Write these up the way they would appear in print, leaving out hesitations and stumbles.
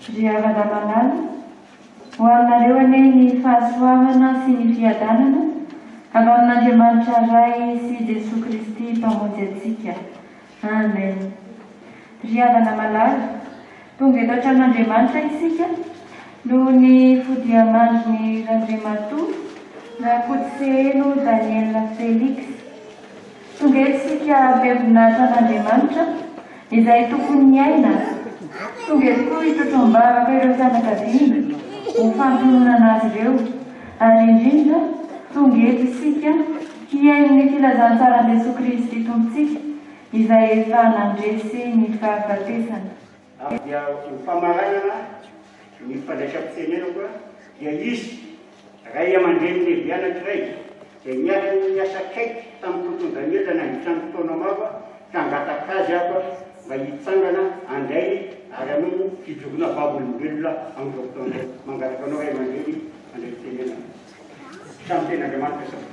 Ry havana malala, ho aminareo anie ny fahasoavana sy ny fiadanana avy amin'Andriamanitra Ray sy Jesoa Kristy Mpamonjy antsika. Amen. Ry havana malala, tonga eto an-tranon'Andriamanitra isika noho ny fodiamandrin'i Randriamatoa Rakotoseheno Daniel Felix. Tonga eto isika be voninahitra an'Andriamanitra izay tompon'ny aina. Tonga eto koa hitrotro am-bavaka ireo fianakaviana ho fampiononana azy ireo. Ary indrindra, tonga eto isika hihaino ny filazantsaran'i Jesoa Kristy Tompontsika izay efa nandresy ny fahafatesana. Ary dia ho famaranana ny fandraisam-pitenenako dia hisy ray aman-dreny lehibe anankiray izay niara-niasa akaiky tamin'ny Tonton Daniel nandritra ny fotoana maro ka hangataka azy aho mba hitsangana handray ary hanao fijoroana vavolombelona amin'izao fotoana izao. Mangataka anao ray aman-dreny handray fitenenana. Samy tenin'Andriamanitra samy.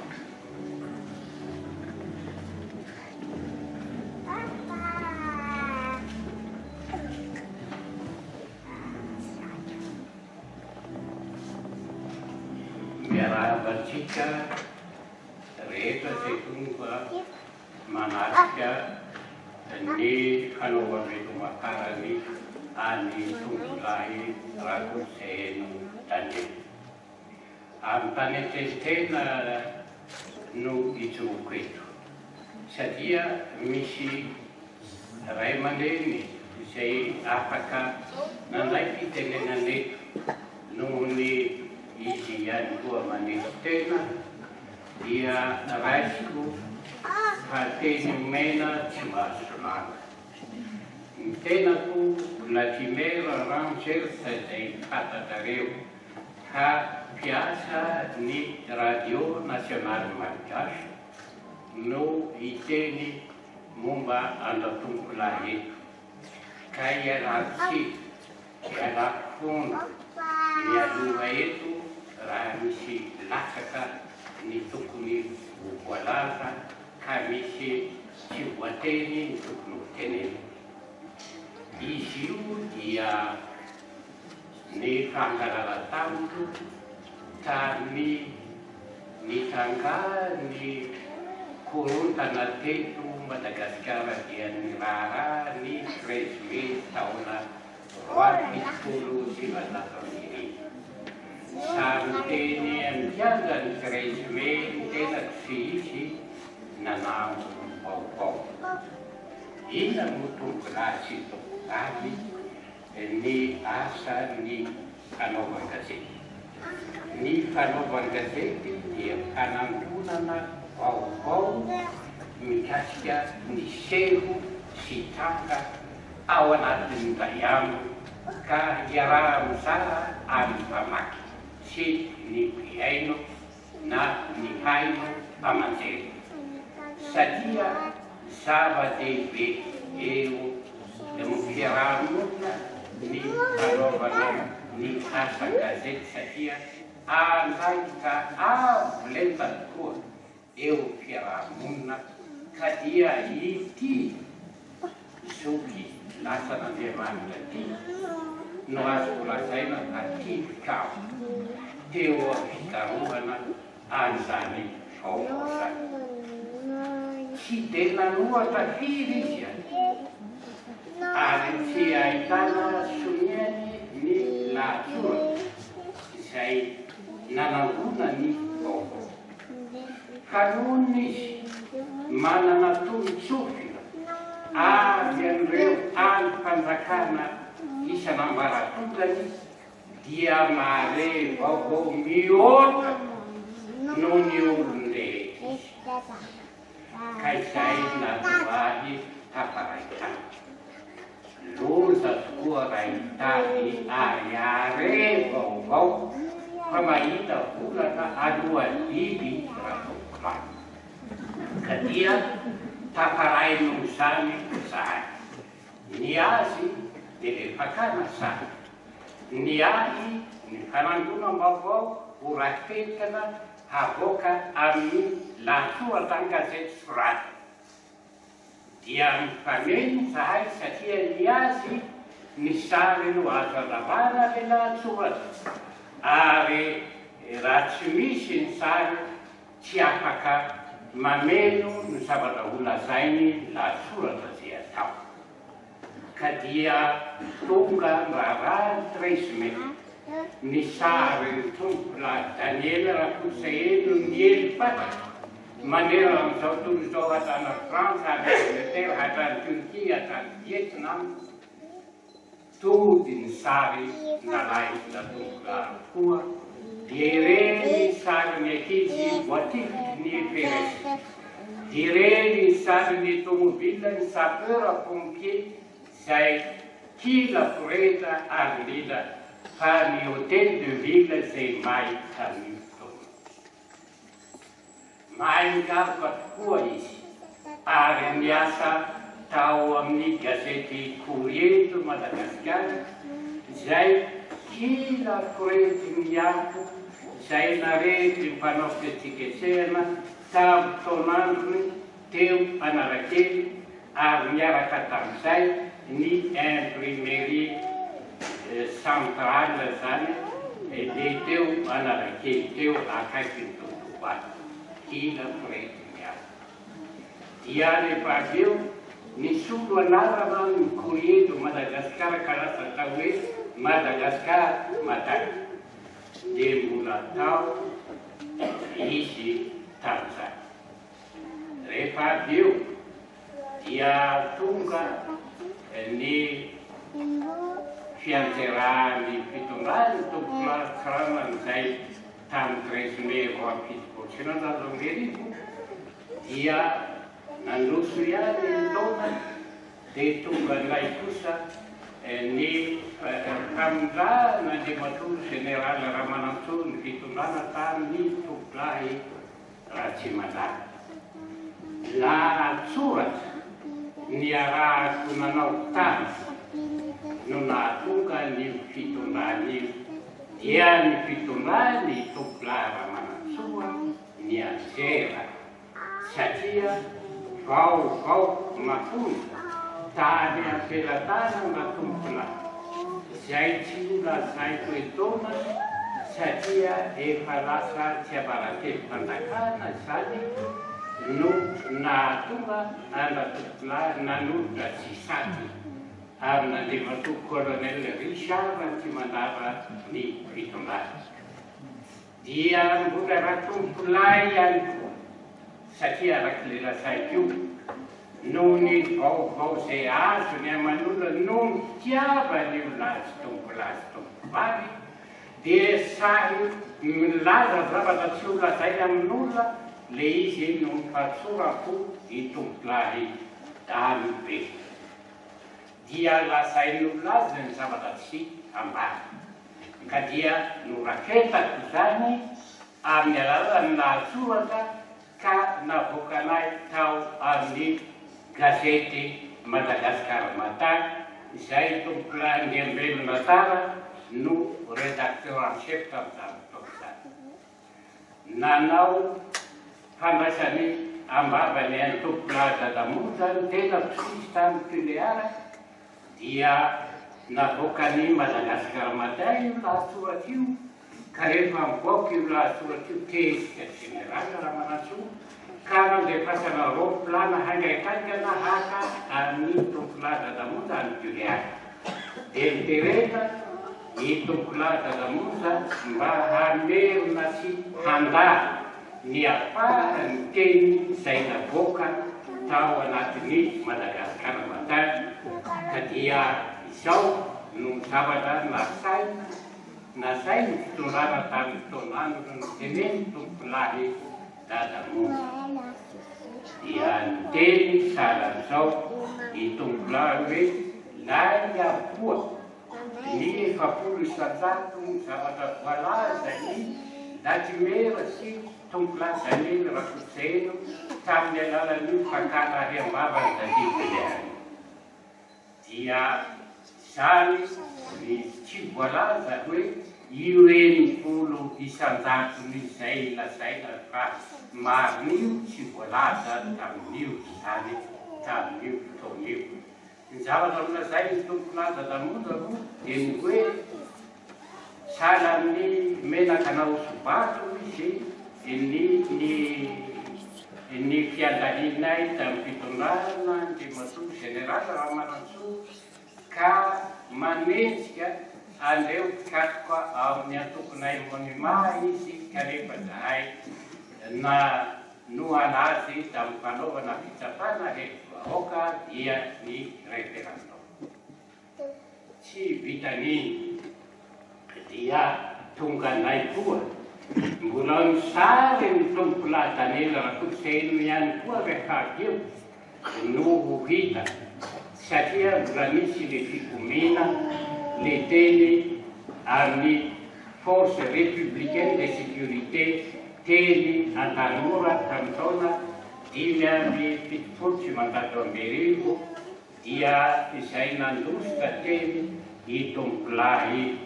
Miarahaba antsika rehetra izay tonga manatrika ny fanaovam-beloma farany an'i Tompolahy Rakototseheno Daniel. Am-panetren-tena no ijoroako eto satria misy ray aman-dreny izay afaka nandray fitenenana eto noho ny izy ihany koa manetry tena dia raisiko fa teny omena tsy mba azo solana. Ny tenako Vladimer Rangers izay fantatrareo. Ka mpiasa ny Radio Nasionaly Malgache no hiteny momba an-dRatompolahy eto. Ka ialako tsiny, ialako fona mialoha eto raha misy latsaka ny tokony ho voalaza ka misy tsy voateny ny tokony ho tenenina. Izy io dia. Ny fangalana tamiko tamin'ny nitrangahan'ny korontana teto Madagasikara dia ny raharaha ny 13 mai taona 1972. Samy teny an-kianjan'ny 13 mai ny tenako sy izy nanangom-baovao. Inona no tompolahy sy tompovavy Ny asan'ny fanaovan-gazety. Ny fanaovan-gazety dia fanangonana vaovao mikasika ny seho sy tranga ao anatin'ny indray andro ka iaraha-mizara amin'ny mpamaky sy ny mpihaino na ny haino aman-jery satria zava-dehibe eo amin'ny fiaraha-monina ny fanaovana ny asan-gazety satria andraikitra avo lenta tokoa eo fiaraha-monina ka dia ity zoky lasan'Andriamanitra ity no azoko lazaina fa tilikambo teo am-pikarohana an'izany vaovao izany. Tsy dia nanoratra firy izy an! Ary tsy ahitana soniany ny lahatsoratra izay nanangonany vaovao. Ka nony izy manana tolo-tsofina avy an'ireo andrim-panjakana isan'ambaratongany dia mahare vaovao mihoatra noho ny olon-drehetra izy. Ka izay nahatonga ahy tafaray taminy. Loza tokoa raha hitady ariary vaovao fa mahita volana alohan'ny biby ratompolahy. Ka dia tafaray noho izany izahay. Ny azy dia le fakana sary. Ny ahy ny fanangonam-baovao ho rafetana havoaka amin'ny lahatsoratra an-gazety soratana. Dia mifameno izahay satria ny azy Ny sary no azo andravahana ilay lahatsoratra ary raha tsy misy ny sary tsy afaka mameno ny zavatra holazainy ny lahatsoratra izay atao. Ka dia tonga ny raharaha ny 13 mai. Ny sarin'ny Tompolahy Daniel Rakotosaely no niely fatratra manerana an'izao tontolo izao hatrany Frantsa, hatrany Angleterre, hatrany Turquie, hatrany Vietnam. Tody ny sary nalain-dRatompolahy avokoa dia ireny sarin'ny ankizy voatifitry ny FRS, dia ireny sarin'ny tomobilan'ny sapeur pompier izay kila forehitra ary indrindra fa ny hotel de ville izay may tamin'io fotoana. Mahay mikaroka tokoa izy ary niasa tao amin'ny gazety Courrier de Madagascar izay kila forehitry ny afo izay narehitry ny mpanao fihetsiketsehana tamin'ny fotoan'androny teo Analakely ary niaraka tamin'izay ny imprimerie centrale izany le teo Analakely teo akaikin'ny Totovato, kila prêtre miasa. Dia rehefa avy eo nisolo anarana ny Courrier de Madagascar ka lasa atao hoe Madagascar Matin. Dia mbola tao izy tamin'izany. Rehefa avy eo dia tonga ny fianjerahan'ny fitondran'ny Tompokolahy Tsiranana izay tamin'ny 13 mai 1972 dia nandroso ihany ny taona dia tonga indray kosa ny famindran'Andriamatoa Général Ramanantsoa ny fitondrana tamin'ny Tompokolahy Ratsimandrava. Lahatsoratra niarahako nanao taminy no nahatonga an'io fitondrana io, dia ny fitondran'i Tompolahy Ramanantsoa nianjera. Satria vaovao mafonja tany am-pelatanana tompolahy, izay tsy holazaiko etoana satria efa lasa tsiambaratelom-panjakana izany no nahatonga an-dRatompolahy nanolotra tsy saty amin'Andriamatoa Colonel Richard Ratsimandrava ny fitondrana. Dia mbola Ratompolahy ihany koa, satria araka ilay lazaiko io, noho ny vaovao izay azony aman'olona noho ny fitiavany io lahy sy tompolahy sy tompovavy, dia sahy milaza zavatra tsy ho lazainy amin'olona ilay izy noho ny fahatsoram-po i tompolahy Dany be. Dia lazain'olona azy ny zavatra tsy ambara. Ka dia noraketako izany amin'ny alalan'ny lahatsoratra ka navoakanay tao amin'ny gazety Madagascar Matin izay Tompokolahy Andriambelo Natara no rédacteur en chef tamin'izany fotoana izany. Nanao fandraisany am-bavany an'i Tompokolahy Dadamonja ny tenako sy izy tany Tuléar Dia navoakan'i Madagascar Matin io lahatsoratra io, ka rehefa mivoaka io lahatsoratra io tezitra Général Ramanantsoa ka nandefasana roplana haingaikaingana haka an'i Tompokolahy Dadamonja any Tuléar. Dia niterena i Tompokolahy Dadamonja mba hamerina sy handà ny ampahan'ny teny izay navoaka tao anatin'ny Madagascar Matin ka dia izao no zavatra nasaina nasain'ny fitondrana tamin'ny fotoan'andro noteneniny tompokolahy Dada Monja dia niteny sahala amin'izao i tompokolahy hoe lainga avokoa ny 40 isanjato ny zavatra voalazan'i Latimer sy Tompolahy Daniel Rakotosaeno tamin'ny alalan'io fakana ahy am-bavan'i David Belair io. Dia izany ny tsy voalaza hoe io 60 isanjatony izay lazaina fa marina io tsy voalaza tamin'io izany tamin'io fotoana io. Ny zavatra nolazain'ny Tompolahy Dadamonja moa dia ny hoe sahala amin'ny menaka nahoso-bato izy ny ny ny fiandanianay tamin'ny fitondrana Andriamatoa Général Ramanantsoa ka manenjika an'ireo mpikatroka ao amin'ny antokonay Monima izy kanefa izahay na Nohana azy tamin'ny fanaovana fitsapana hevi-bahoaka dia ny référendum. Tsy vitan'iny dia tonga ndray koa mbola ny sarin'ny tompokolahy Daniel Rakotoseheno ihany koa rehefa avy eo no ho hita satria mbola nisy le fikomiana le teny amin'ny force républicaine de sécurité teny Antanimora tamin'ny taona 1975 dia izay nandositra teny i Tompokolahy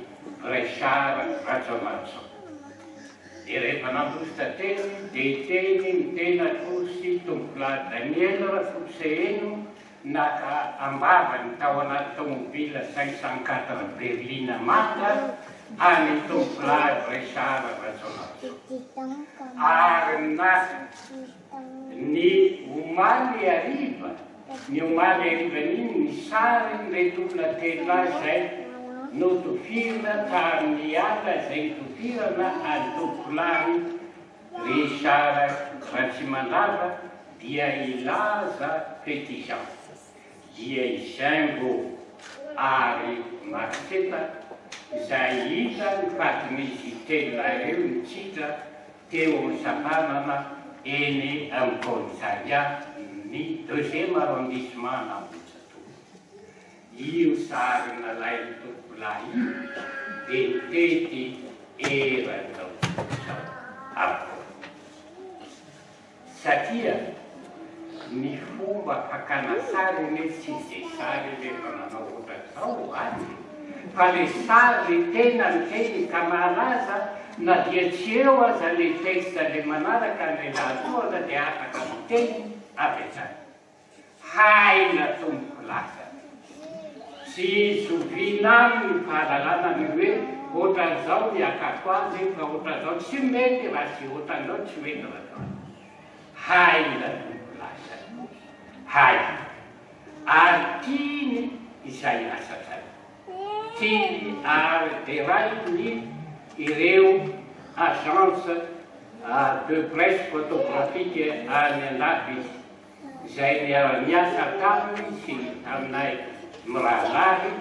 Richard Rajaonarison. Dia rehefa nandositra teny dia teny ny tenako sy Tompokolahy Daniel Rakotoseheno Naka am-bavany tao anaty tomobila 504 berline manga an'i Tompokolahy Richard Rajaonarison ary naka ny omaly hariva ny omaly harivan'iny ny sarin'ireto olona telolahy izay notofirina tamin'ny alina izay nitofirana an'i Tompokolahy Richard Ratsimandrava dia hilaza Petit Jean, dia i Jimbo ary Makseta izay hita ny fatin'izy telolahy ireo nitsitra teo amin'ny sampanana eny amin'ny kaomisariat ny deuxième arrondissement an'Ambohijatovo. Io sary nalain'ny tompokolahy io dia nitety eran'izao tontolo izao avokoa. Satria ny fomba fakana sary anie tsy izay sary rehefa nanao ohatran'izao any e! Fa le sary le tena miteny ka mahalaza na dia tsy eo aza le texte le manaraka le lahatsoratra dia afaka miteny avy hatrany. Haina tompoko lasa. Tsy zoviana aminy ny fahalalana ny hoe ohatran'izao ny hakako azy fa ohatran'izao tsy mety raha tsy ohatran'izao tsy mety raha zao. Haina tompoko lasa. Haina. Ary tiany izay asa zay. Tiany ary derainy ireo agence de presse photographique any andafy izy. izay niara-niasa taminy sy taminay mirahalahy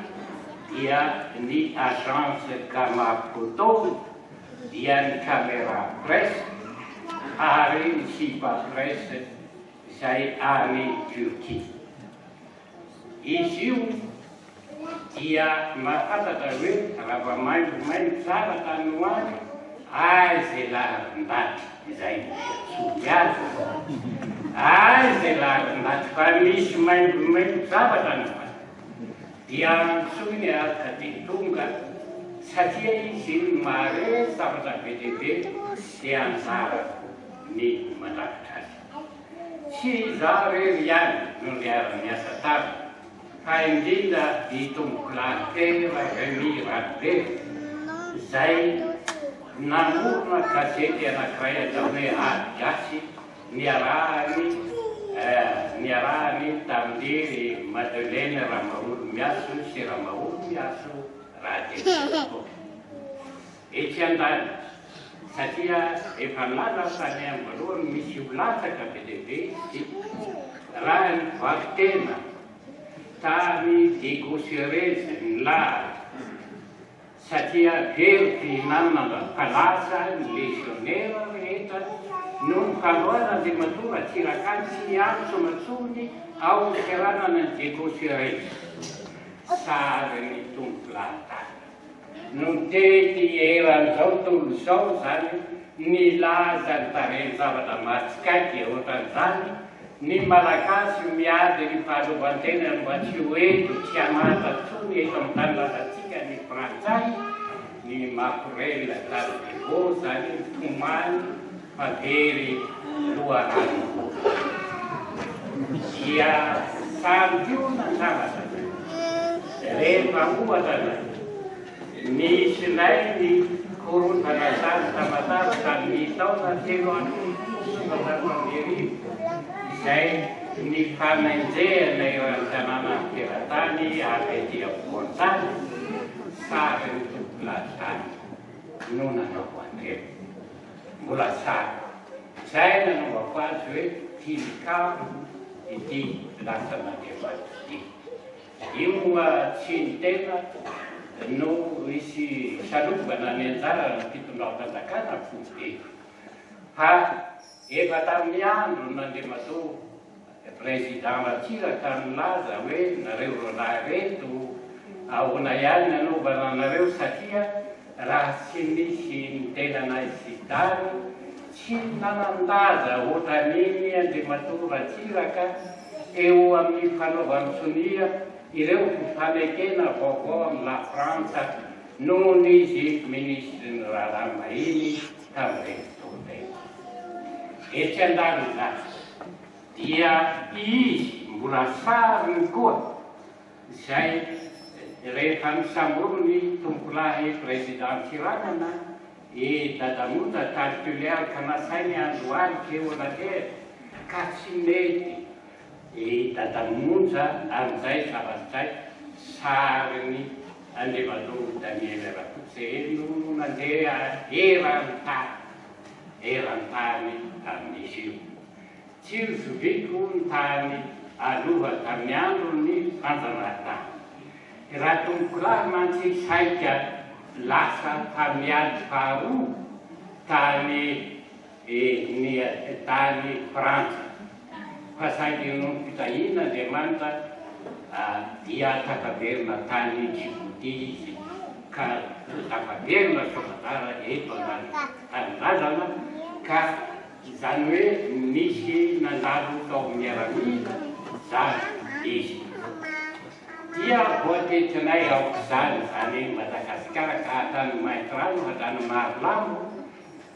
dia ny agence Gamma Photo, dia ny Camera Press ary ny Sipa Press izay any Turquie. Izy io dia mahafantatra hoe raha maimbomaimbo tsara tany ho any, aiza elah ry ndaty izay no fiantsoany azy, aiza elah ry ndaty fa misy maimbomaimbo zavatra any ho any. Dia antsoiny ary ka dia tonga, satria izy mahare zavatra be dia be dia anjarako ny mandrakitra azy. Tsy izaho irery ihany no niara-niasa taminy, fa indrindra i Tompokolahy Père Remy Radobe, izay namorona gazety anankiray atao hoe Ady Gasy niarahany niarahany tamin-dry Madeleine Ramaholimihaso sy Ramaholimihaso Rahaterivelo. Etsy andaniny, satria efa nilaza aho tany am-boalohany misy ho latsaka be dia be izy ity, raha ny mpivaro-tena tany Diego Suarez nilaza, satria very fihinanana fa lasa ny légionnaire rehetra noho ny fanohanana Andriamatoa Ratsiraka tsy hiantsona intsony ao amin'ny seranana ny Diego Suarez. Sarin'ny tompolahy tany. Notety eran'izao tontolo izao izany nilaza ny tarehin-javatra mahatsikaiky ohatran'izany, ny Malagasy miady ny fahaleovantenany mba tsy ho eto tsy hamatra intsony eto amin'ny tanindrazantsika ny Frantsay, ny makorel tany Diego izany mitomany fa very loharano. Dia santionan-javatra. Rehefa ohatra nisy indray ny korontana tany Tamatave tamin'ny taona 1993, izay nifanenjehana eran'ny tanàna ny teratany avy aty afovoan-tany, sarin'ny tompolahy tany no nanaovako an'ireny. Mbola sary. Izay nanaovako azy hoe tilikambo ity lasan'Andriamanitra ity. Io moa tsy ny tena no hisy salovana ny anjaran'ny fitondram-panjakana foibe fa efa tamin'ny andron'Andriamatoa Président Ratsiraka nilaza hoe nareo roalahy reto ahoana ihany ny anaovana anareo satria raha tsy nisy ny tenanay sy Dary tsy nanan-daza ohatran'iny Andriamatoa Ratsiraka eo amin'ny fanaovan-tsonia ireo fifanekena vaovao amin'i La Frantsa noho izy minisitry ny raharaham-bahiny tamin'ireny fotoana ireny. Etsy andanin'izany dia izy mbola sariny koa izay rehefa nosamborin'ny tompokolahy Président Tsiranana i Dadamonja tany Tuléar ka nasainy handohalika eo anatrehany ka tsy nety i Dadamonja amin'izay zavatra izay, sarin'i Andriamatoa Daniel Rakototseheno no nandeha eran-tany eran-tany tamin'izy io. Tsy zoviako ny tany aloha tamin'ny andron'ny fanjanahantany. Ratompokolahy mantsy saika lasa tamin'ny ady faharoa tany ny tany Frantsa, fa saingy noho ny fitahian'Andriamanitra dia tafaverina tany Djibouti izy ka tafaverina soamantsara eto an-tanindrazana ka izany hoe nisy nandalo tao amin'ny miaramila izany izy. Dia voatetinay aok'izany izany Madagasikara ka hatrany Maintirano, hatrany Marolambo,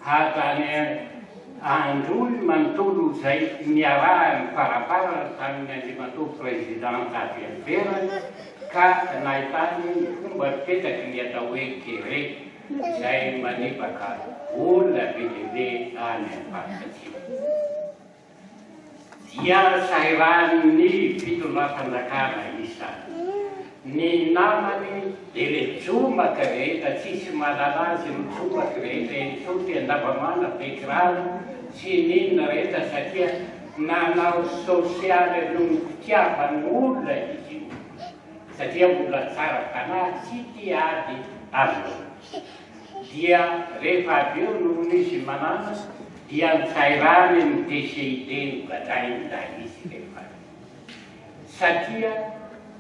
hatrany Androy manontolo izay niarahany faraparany tamin'ny Andriamatoa Président avy any ivelany ka nahitany ny fomba fipetraky ny atao hoe kere izay manipaka olona be dia be any amin'ny faritra atsimo. Dia sahiranin'ny fitondram-panjakana isany. Ny namany dia le jomaka rehetra, tsisy mahalala azy ny jomaka rehetra eny Isotry, Andavamana, Bekiraro sy ny inona rehetra satria nanao sosialy noho ny fitiavan'olona izy io satria mbola tsara fanahy tsy tia ady amin'olona. Dia rehefa avy eo no nisy manana dia nitsairany ny DCID nogadrainy ilay izy rehefa avy eo. Satria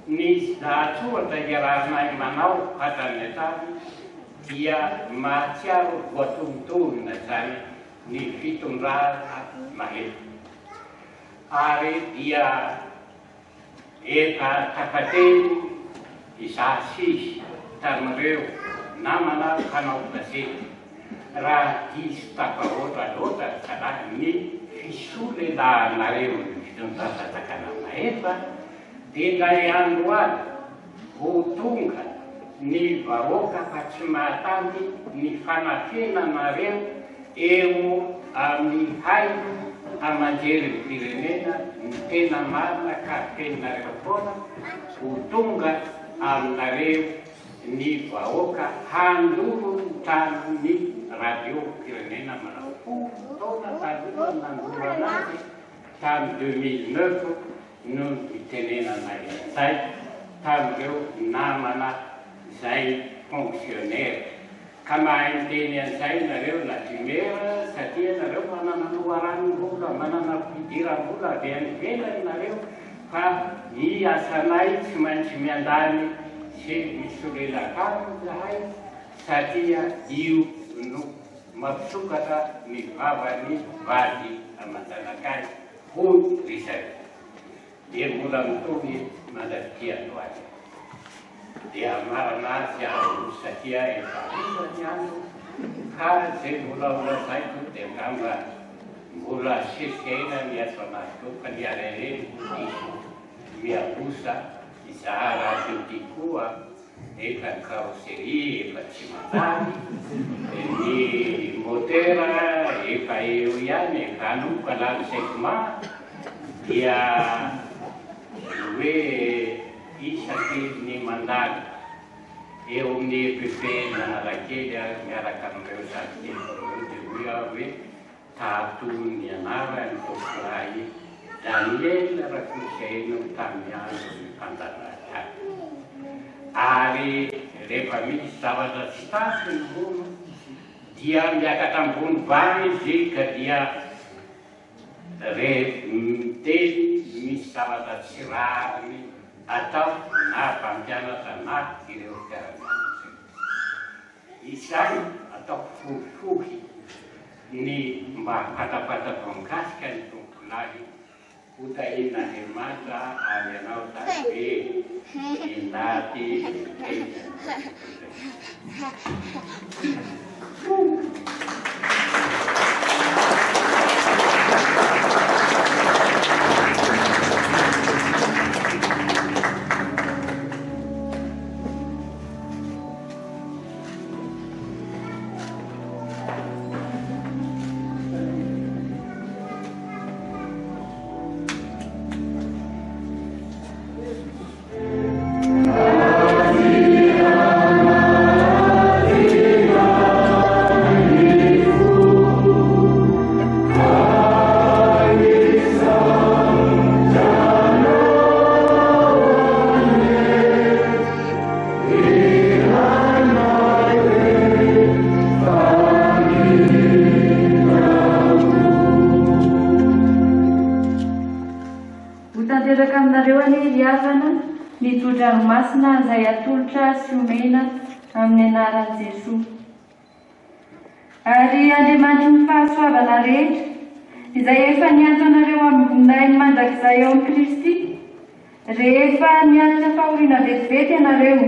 ny lahatsoratra iarahanay manao hatrany hatrany dia mahatsiaro voatonontonona izany ny fitondrana mahefa. Ary dia Efa tafateny izaho sy izy tamin'ireo namana mpanao gazety raha diso tafahoatra loatra ry zalahy ny fisolelahanareo ny fitondram-panjakana mahefa dia indray andro any ho tonga ny vahoaka fa tsy mahatanty ny fanafenanareo eo amin'ny haino aman-jerin'ny firenena ny tena marina ka afeninareo foana ho tonga aminareo ny vahoaka handoro ny tranon'ny radio firenena manao folo taona taloha nandorana azy tamin'ny 2009 no nitenenanay an'izay tamin'ireo namana izay fonctionnaire. Ka mahay miteny an'izay nareo Latimer satria nareo manana loharanom-bola, manana fidiram-bola avy any ivelany nareo fa ny asanay tsy maintsy miandany sy misolelaka aminy zahay satria io no mampisokatra ny vavan'ny vady aman-janakay hoy ry zareo. Dia mbola mitohy mandrak'ity androany. Dia hamarana azy aho satria efa hariva ny andro ka izay mbola ho lazaiko dia angamba mbola sesehena ny ato anatiko fa ny alaheloko diso miavosa. Izaho rahateo ty koa efa ny carrosserie efa tsy mandany, ny moteur efa eo ihany, efa hanomboka lany segment dia hoe isaky ny mandalo eo amin'ny EPP Analakely aho miaraka amin'ireo zandrikeliko ireo dia hoy aho hoe Tato ny anaran'i Tompokolahy Daniel Rakotosaina tamin'ny andron'ny fanjanahantany. Ary rehefa misy zavatra tsy takiny hono dia miakatra ambony vary izy ka dia re miteny misy zavatra tsy rariny atao na mpampianatra na ireo mpiara-mianatra ireo. Izay ataoko fohifohy ny mba fantapantatro mikasika ny Tompokolahy ho tahian'Andriamanitra ary ianao Tale ny ndaty miteny an'izao tontolo izao. Ho tanteraka aminareo anie ry havana ny tsodrano masina izay atolotra sy omena amin'ny anaran'i Jesoa. Ary Andriamanitry ny fahasoavana rehetra, izay efa niantso anareo amin'ny voninahiny mandrakizay ao amin'i Kristy, rehefa niaritra fahoriana vetivety ianareo,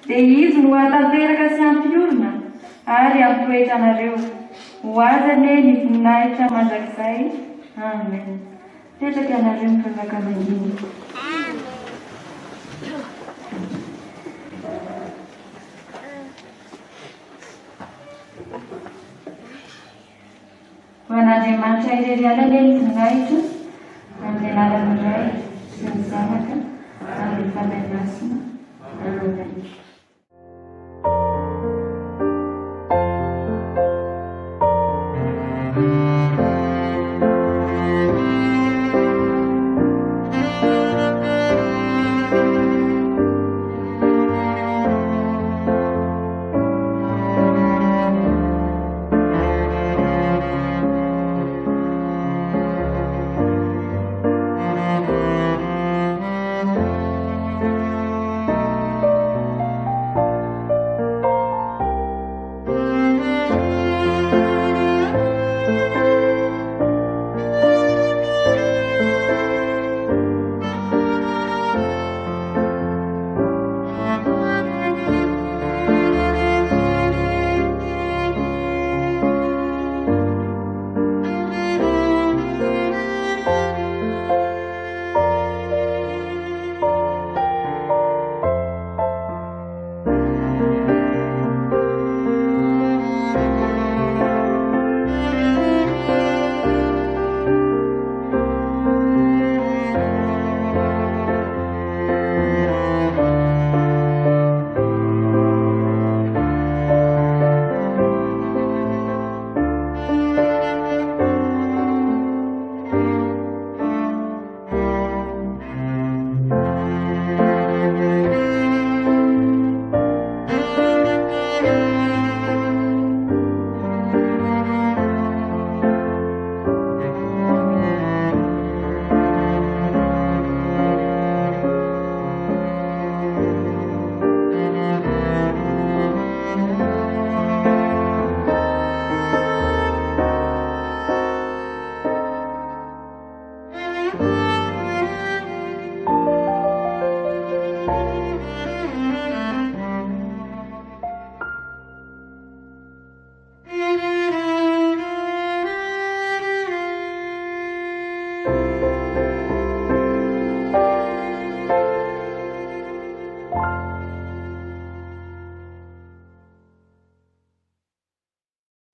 dia Izy no hahatanteraka sy hampiorina ary hampitoetra anareo. Ho Azy anie ny voninahitra mandrakizay. Amen. Mipetraka ianareo mivavaka mangina. Ho an'Andriamanitra irery ihany anie ny voninahitra.